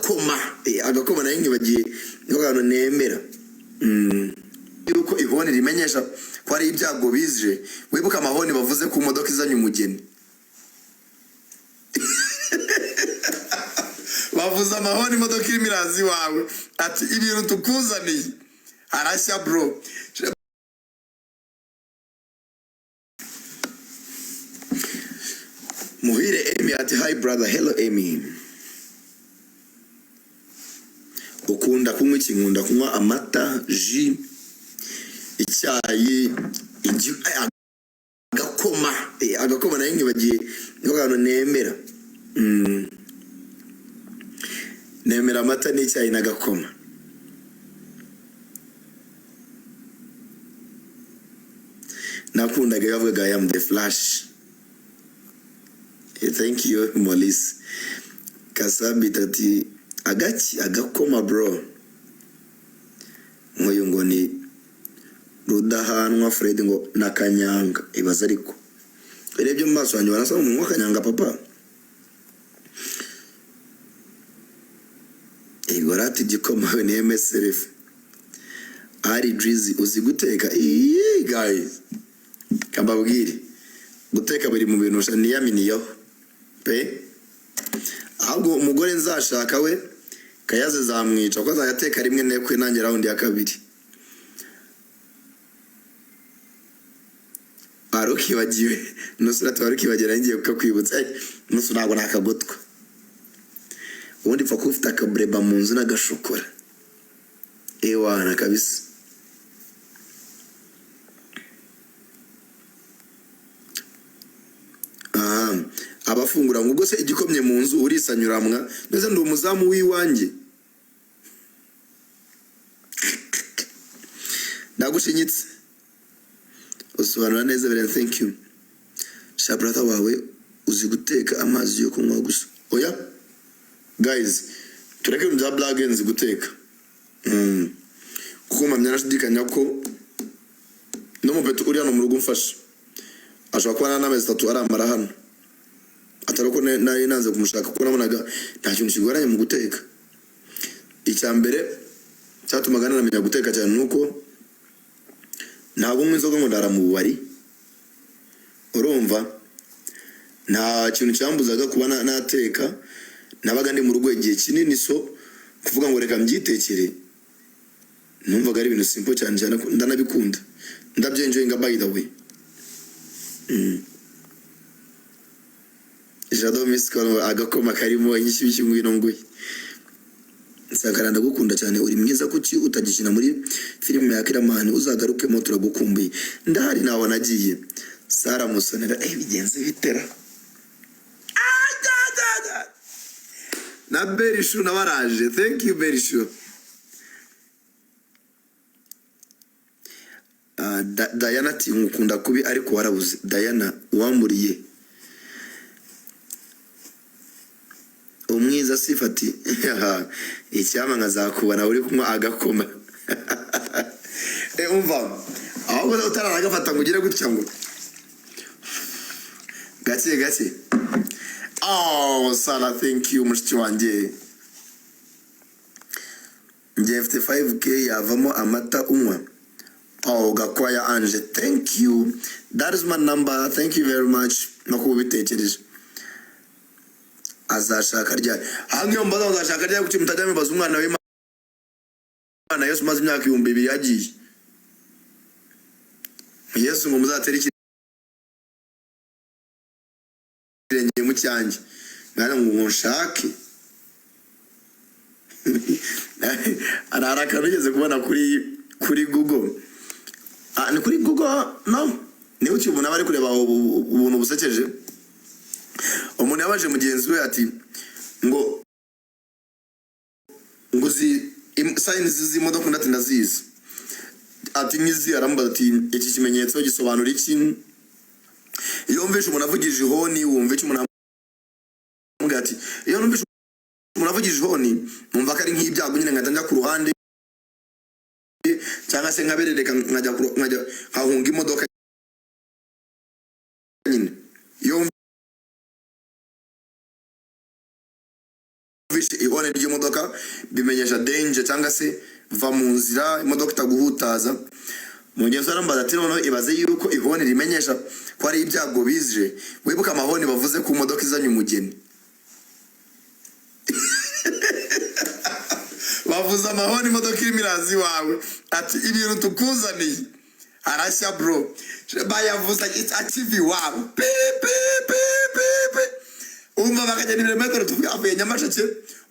Agakoma. Agakoma nayo nkibagiye, niko kantu nemera. Yuko ihoni rimenyesha ko ari ibyago bije. Wibuke amahoni bavuze ku modoka izanye umugeni, bavuze amahoni imodoka irimo iraza iwawe, ati ibintu tukuzaniye arashya bro. Muhire Amy ati hi brother. Hello Amy. Ukunda kunywa iki? Nkunda kunywa amata, ji, icyayi, agakoma. Agakoma nayo nkibagiye, niko kantu nemera. Nemera amata n'icyayi n'agakoma. Nakundaga iyo bavugaga I am the flash. Thank you Molise Kasabit ati agaki agakoma bro. Nk'uyu ngo ni Rudahanwa Fred ngo na Kanyanga ibaza, ariko urebye mu maso yanjye wanasa umuntu w'akanyanga papa. Igorati igikoma we ni MSRF. Ari Drizzy uzi guteka? Iyi guys, kambabwire, guteka biri mu bintu niyaminiyeho pe. Ahubwo umugore nzashaka we kayaze zamwica, kuko azajya ateka rimwe nekwe nanjye round ya kabiri. Wari ukibagiwe nusura, wari ukibagira, ngiye kukakwibutsa. Nusu ntabwo nakagotwa. Ubundi pfa kuba ufite akabureba mu nzu n'agashokora, ewana kabisa. Aha abafungura ngo ubwo se igikomye mu nzu urisanyuramwa ndetse ndi umuzamu w'iwanjye ndagushinyitse. Usobanura neza bere, thank you. Sha brother wawe uzi guteka amazi yo kunywa gusa? Oya guys, tureke ibintu bya blague, nzi guteka. Kuko mpamya nashidikanya ko n'umupeto uri hano mu rugo umfasha ashobora kuba nta n'amezi 3 aramara hano, atari uko nari nanze kumushaka, kuko nabonaga nta kintu kigoranye mu guteka. Icya mbere cyatumaga nanamenya guteka cyane nuko ntabwo nywa inzoga ngo ndara mu bubari, urumva nta kintu cyambuzaga kuba nateka. Nabaga ndi mu rugo igihe kinini, so kuvuga ngo reka mbyitekere numvaga ari ibintu simple cyane cyane, ndanabikunda, ndabyenjoyinga by the way. Jado Miss Call, agakoma karimo inyishyushyu, ngwino nguhe. Sankara ndagukunda cyane, uri mwiza. Kuki utagikina muri filime ya Kiramani? Uzagarukemo turagukumbuye. Ndahari, ntaho nagiye. Sara Musonera, bigenze bitera na Berishu nabaraje. Thank you Berishu. Diana ati nkukunda kubi ariko warabuze. Diana wamburiye umwiza sifati icyama nkazakubona uri kunywa agakoma. Umva ahubwo utaranagafata ngo ugire gutya ngo gake gake. Oh Sara, thank you mushiki wanjye. Njye mfite 5K yavamo amata unywa. Oh Gakwaya Ange, thank you, that is my number, thank you very much. No kuba ubitekereje. Azashaka ryari? Hamwe iyo mbaza azashaka ryari, kuki mutajya mubaza umwana w'Imana Yesu umaze imyaka 2000 yagiye? Yesu ngo muzatere ikirenge mu cyanjye, mwana ngo nshake. Hari akantu nigeze kubona kuri Google. Ni kuri Google, no niba uki umuntu aba ari kureba ubuntu busekeje. Umuntu yabaje mugenzi we ati ngo uzi signs z'imodoka? Undi ati ndazizi. Ati nk'izi? Aramubaza ati iki kimenyetso gisobanura iki? Iyo wumvishe umuntu avugije ihoni wumva icyo? Umuntu aramubwira ati iyo numvishe umuntu avugije ihoni numva ko ari nk'ibyago nyine, nkajya njya ku ruhande cyangwa se nkaberereka nkajya nkahunga imodoka nyine. Iyo Wumvishe ihoni ry'imodoka, bimenyesha danger cyangwa se va mu nzira, imodoka itaguhutaza. Mugenzi we arambaza ati: "Noneho ibaze yuko ihoni rimenyesha ko hari ibyago bije." Wibuke amahoni bavuze ku modoka izanye umugeni. Bavuze amahoni imodoka irimo iraza iwawe, ati: "Ibintu tukuzaniye arashya, bro." Bayavuze akiva iwabo, pi pi pi pi pi. Umva, bakagenda ibirometero. Tuvuge avuye Nyamasheke,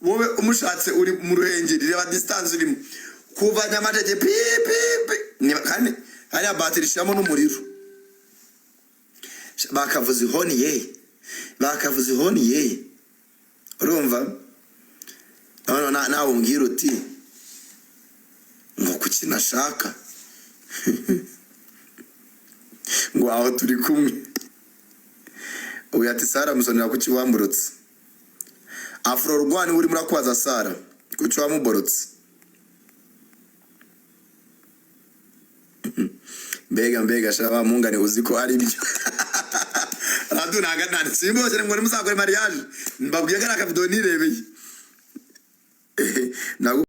wowe umushatse uri mu Ruhengeri. Reba distance urimo kuva Nyamasheke, pi pi pi. Kandi hariya batiri ishiramo n'umuriro. Bakavuza ihoni ye, bakavuza ihoni ye. Urumva noneho nawe umbwira uti ngo kuki nashaka ngo aho turi kumwe. Uyu ati: "Sara musonera, kuki wamburutse?" Afro rwani urimo urakubaza Sara kuki wamuborotse. Mbega mbega sha wa mungane, uzi ko ari byo radu ntago nta simbose ngo nimuzakore mariage. Mbabwiye ko ari akavido nirebeye. Nagu